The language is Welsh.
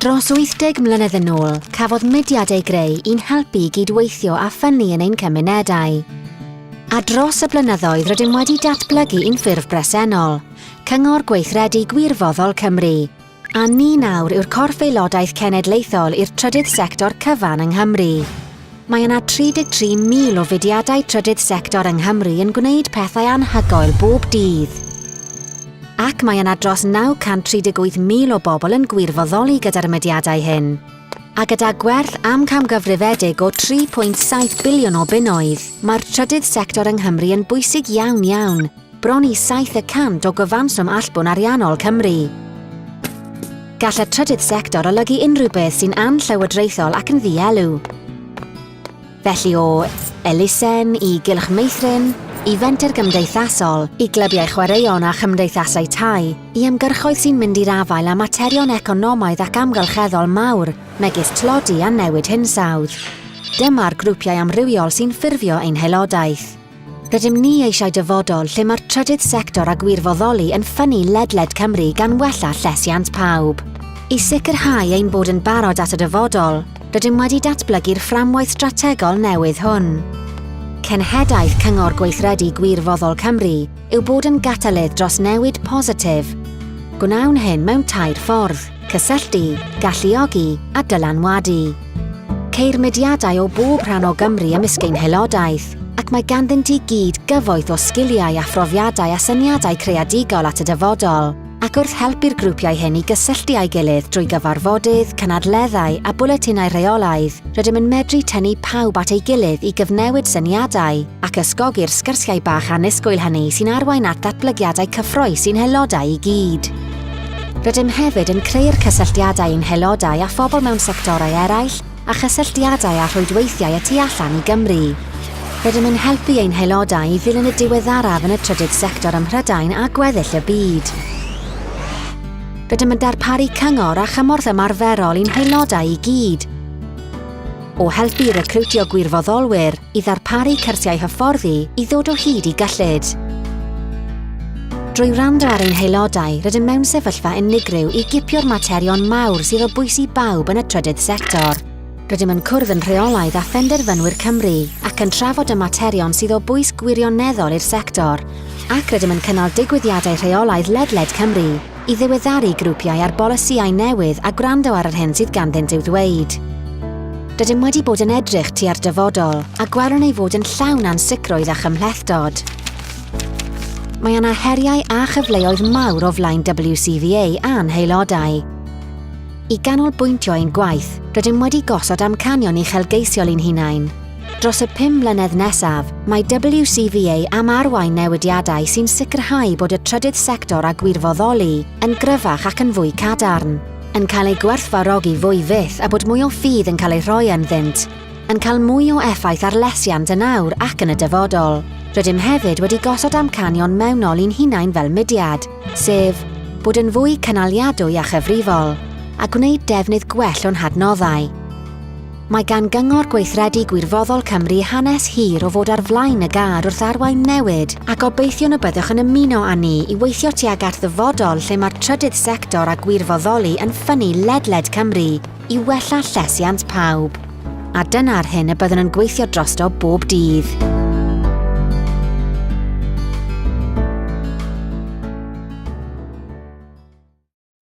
Dros 80 mlynedd yn ôl, cafodd mudiad ei greu i'n helpu i gydweithio a ffynnu yn ein cymunedau. A dros y blynyddoedd rydym wedi datblygu i'n ffurf bresennol, Cyngor Gweithredu Gwirfoddol Cymru. A ni nawr yw'r corff aelodaeth cenedlaethol i'r trydydd sector cyfan yng Nghymru. Mae yna 33,000 o fudiadau trydydd sector yng Nghymru yn gwneud pethau anhygoel bob dydd. Ac mae yna dros 938,000 o bobl yn gwirfoddoli gyda'r mudiadau hyn. A gyda gwerth amcamgyfrifedig o 3.7 biliwn o bunnoedd, mae'r trydydd sector yng Nghymru yn bwysig iawn iawn, bron i 7 y cant o gyfanswm allbwn ariannol Cymru. Gall y trydydd sector olygu unrhyw beth sy'n anllywodraethol ac yn ddielw. Felly o elusen i gylch meithrin, i fenter gymdeithasol, i glybiau chwaraeon a chymdeithasau tai, i ymgyrchoedd sy'n mynd i'r afael â materion economaidd ac amgylcheddol mawr, megis tlodi a newid hinsawdd. Dyma'r grwpiau amrywiol sy'n ffurfio ein haelodaeth. Rydym ni eisiau dyfodol lle mae'r trydydd sector a gwirfoddoli yn ffynnu ledled Cymru gan wella llesiant pawb. I sicrhau ein bod yn barod at y dyfodol, rydym wedi datblygu'r fframwaith strategol newydd hwn. Cenhedlaeth Cyngor Gweithredu Gwirfoddol Cymru yw bod yn gatalydd dros newid positif. Gwnawn hyn mewn tair ffordd. Cysylltu, galluogi a dylanwadu. Ceir mudiadau o bob rhan o Gymru ymysg ein haelodaeth, ac mae ganddynt i gyd gyfoeth o sgiliau a phrofiadau a syniadau creadigol at y dyfodol, ac wrth helpu'r grwpiau hyn i gysylltu â'i gilydd drwy gyfarfodydd, cynadleddau a bwletinau rheolaidd, rydym yn medru tynnu pawb at ei gilydd i gyfnewid syniadau ac ysgogi'r sgyrsiau bach annisgwyl hynny sy'n arwain at ddatblygiadau cyffrous i'n haelodau i gyd. Rydym hefyd yn creu'r cysylltiadau i'n haelodau â phobl mewn sectorau eraill a chysylltiadau â rhwydweithiau y tu allan i Gymru. Rydym yn helpu ein haelodau i ddilyn y diweddaraf yn y trydydd sector ym Mhrydain a gweddill y byd. Rydym yn darparu cyngor a chymorth ymarferol i'n haelodau i gyd, o helpu i recriwtio gwirfoddolwyr i ddarparu cyrsiau hyfforddi i ddod o hyd i gyllid. Drwy wrando ar ein haelodau, rydym mewn sefyllfa unigryw i gipio'r materion mawr sydd o bwys i bawb yn y trydydd sector. Rydym yn cwrdd yn rheolaidd â phenderfynwyr Cymru ac yn trafod y materion sydd o bwys gwirioneddol i'r sector, ac rydym yn cynnal digwyddiadau rheolaidd ledled Cymru i ddiweddaru grwpiau ar bolisïau newydd a gwrando ar yr hyn sydd ganddynt i'w ddweud. Rydym wedi bod yn edrych tua'r dyfodol a gwelwn ei fod yn llawn ansicrwydd a chymhlethdod. Mae yna heriau a chyfleoedd mawr o flaen WCVA a'n haelodau. I ganolbwyntio ein gwaith, rydym wedi gosod amcanion uchelgeisiol i'n hunain. Dros y 5 mlynedd nesaf, mae WCVA am arwain newidiadau sy'n sicrhau bod y trydydd sector a gwirfoddoli yn gryfach ac yn fwy cadarn, yn cael eu gwerthfawrogi fwy fyth a bod mwy o ffydd yn cael ei rhoi ynddynt, yn cael mwy o effaith ar lesiant yn awr ac yn y dyfodol. Rydym hefyd wedi gosod amcanion mewnol i'n hunain fel mudiad, sef, bod yn fwy cynaliadwy a chyfrifol, a gwneud defnydd gwell o'n hadnoddau. Mae gan Gyngor Gweithredu Gwirfoddol Cymru hanes hir o fod ar flaen y gad wrth arwain newid, a gobeithiwn y byddwch yn ymuno â ni i weithio tuag at ddyfodol lle mae'r trydydd sector a gwirfoddoli yn ffynnu ledled Cymru i wella llesiant pawb. A dyna'r hyn y byddwn yn gweithio drosto bob dydd.